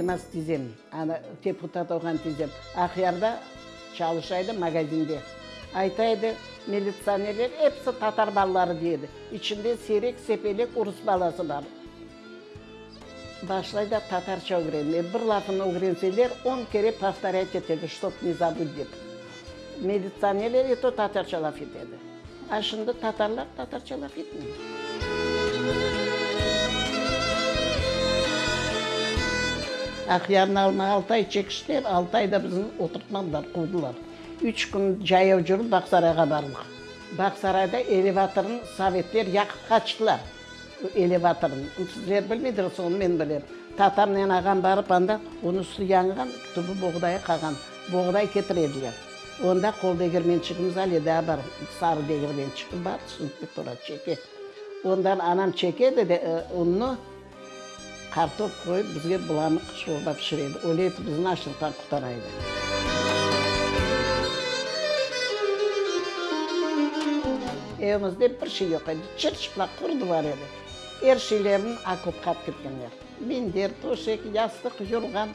Elmaz tizem, ana, deputat olğan tizem, Aqyarda çalışa edi magazinde. Ayta edi, militsionerler episi tatar balaları dey edi. İçinde siyrek-sepelek urus balası bar. Başlay da tatarça ögrenmeye. Bir lafını ögrenseler, on kere povtorât etedi, ştob ne zabıt dep. Militsionerler i to tatarça laf ete edi. A şimdi tatarlar tatarça laf etmey. Aqyarnı almağa altı ay çekiştiler, altı ayda bizni oturtmadılar, quvdılar. Üç kün cayav cürip Bağsarayğa bardıq. Bağsarayda elevatornı sovetler yaqıp qaçtılar. Elevatornı. Sizler bilmeydirsiz, onı men bilem. Tatamnen ağam barıp anda, onıñ üstü yanğan, tübü boğdayı qalğan. Boğday ketire ediler. Onda qol degirmençigimiz ale daa bar, sarı degirmençik bar, şimdi tura, çeke. Ondan anam çeke edi de unnı, qartop qoyıp bizge bulamıq şorba pişire edi. Öyle etip bizni açlıqtan qurtara edi. Evimizde bir şey yoq edi, çır-çıplaq quru duvar edi. Er şeylerini okopqa alıp ketkenler. Minder, töşek, yastıq, yorğan.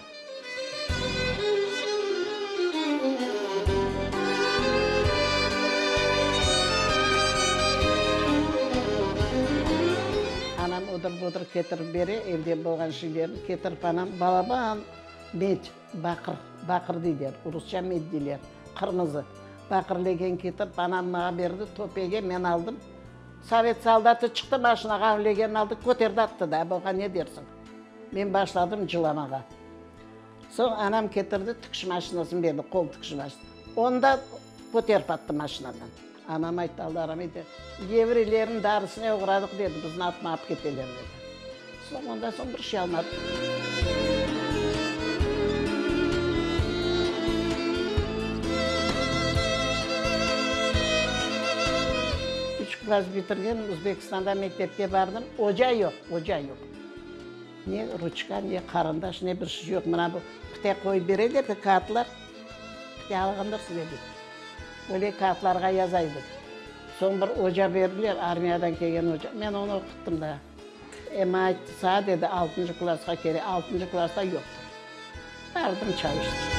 Anam odır-budır ketirip bere, evde bolğan şeylerni ketirip anam balaban med, baqır, baqır deyler, rusça med deyler, qırmızı baqır legen ketirip anam mağa berdi, töpege men aldım. Sovet soldatı çıqtı maşinağa, legenni aldı, köterdi attı da, buña ne dersiñ? Men başladım cılamağa. Soñ anam ketirdi tikiş maşinasını berdi, qol tikiş maşinasını. Onı da köterip attı maşinadan. Anam ayttı, Alla rahmet eylesin, yevreylerniñ darısına oğradıq dedi, bizni atma alıp keteler dedi. Soñ ondan soñ bir şey almadıq. Üç klass bitirgen, Özbekistanda mektepke bardım, oca yoq, oca yoq. Ne ruçka, ne qarandaş, ne bir şey yoq. Mına bu pite qoyıp bereler de kâğıtlar, pite alğandırsız elbet. Öyle kâğıtlarğa yaza edik. Soñ bir oca berdiler, armiyadan kelgen oca. Men onı oquttım da. Emma ayttı, saat dedi, altıncı klassqa kerek, altıncı klassta yoqtır. Bardım, çalıştım.